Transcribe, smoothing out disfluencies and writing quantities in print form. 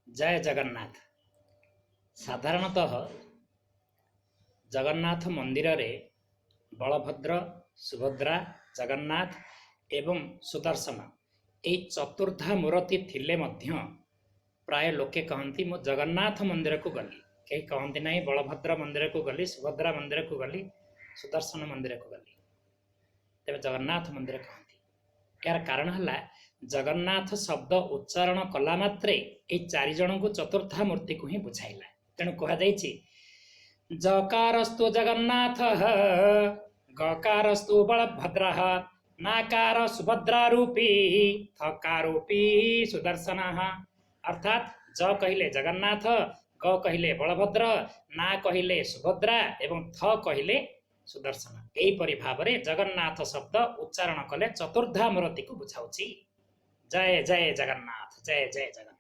ଜୟ ଜଗନ୍ନାଥ। ସାଧାରଣତଃ ଜଗନ୍ନାଥ ମନ୍ଦିରରେ ବଳଭଦ୍ର, ସୁଭଦ୍ରା, ଜଗନ୍ନାଥ ଏବଂ ସୁଦର୍ଶନ ଏଇ ଚତୁର୍ଦ୍ଧା ମୂରତି ଥିଲେ ମଧ୍ୟ ପ୍ରାୟ ଲୋକେ କହନ୍ତି, ମୁଁ ଜଗନ୍ନାଥ ମନ୍ଦିରକୁ ଗଲି। କେହି କହନ୍ତି ନାହିଁ ବଳଭଦ୍ର ମନ୍ଦିରକୁ ଗଲି, ସୁଭଦ୍ରା ମନ୍ଦିରକୁ ଗଲି, ସୁଦର୍ଶନ ମନ୍ଦିରକୁ ଗଲି। ତେବେ ଜଗନ୍ନାଥ ମନ୍ଦିର କହନ୍ତି। ଏହାର କାରଣ ହେଲା, ଜଗନ୍ନାଥ ଶବ୍ଦ ଉଚ୍ଚାରଣ କଲା ମାତ୍ରେ ଏଇ ଚାରିଜଣଙ୍କୁ, ଚତୁର୍ଦ୍ଧା ମୂର୍ତ୍ତିକୁ ହିଁ ବୁଝାଇଲା। ତେଣୁ କୁହାଯାଇଛି, ଜକାରସ୍ତୁ ଜଗନ୍ନାଥ, ଗକାରସ୍ତୁ ବଳଭଦ୍ର, ନାକାର ସୁଭଦ୍ରାରୂପୀ, ଥକାରୂପୀ ସୁଦର୍ଶନ। ଅର୍ଥାତ୍ ଜ କହିଲେ ଜଗନ୍ନାଥ, ଗ କହିଲେ ବଳଭଦ୍ର, ନା କହିଲେ ସୁଭଦ୍ରା ଏବଂ ଥ କହିଲେ ସୁଦର୍ଶନ। ଏହିପରି ଭାବରେ ଜଗନ୍ନାଥ ଶବ୍ଦ ଉଚ୍ଚାରଣ କଲେ ଚତୁର୍ଦ୍ଧା ମୂରତିକୁ ବୁଝାଉଛି। ଜୟ ଜୟ ଜଗନ୍ନାଥ, ଜୟ ଜୟ ଜଗନ୍ନାଥ।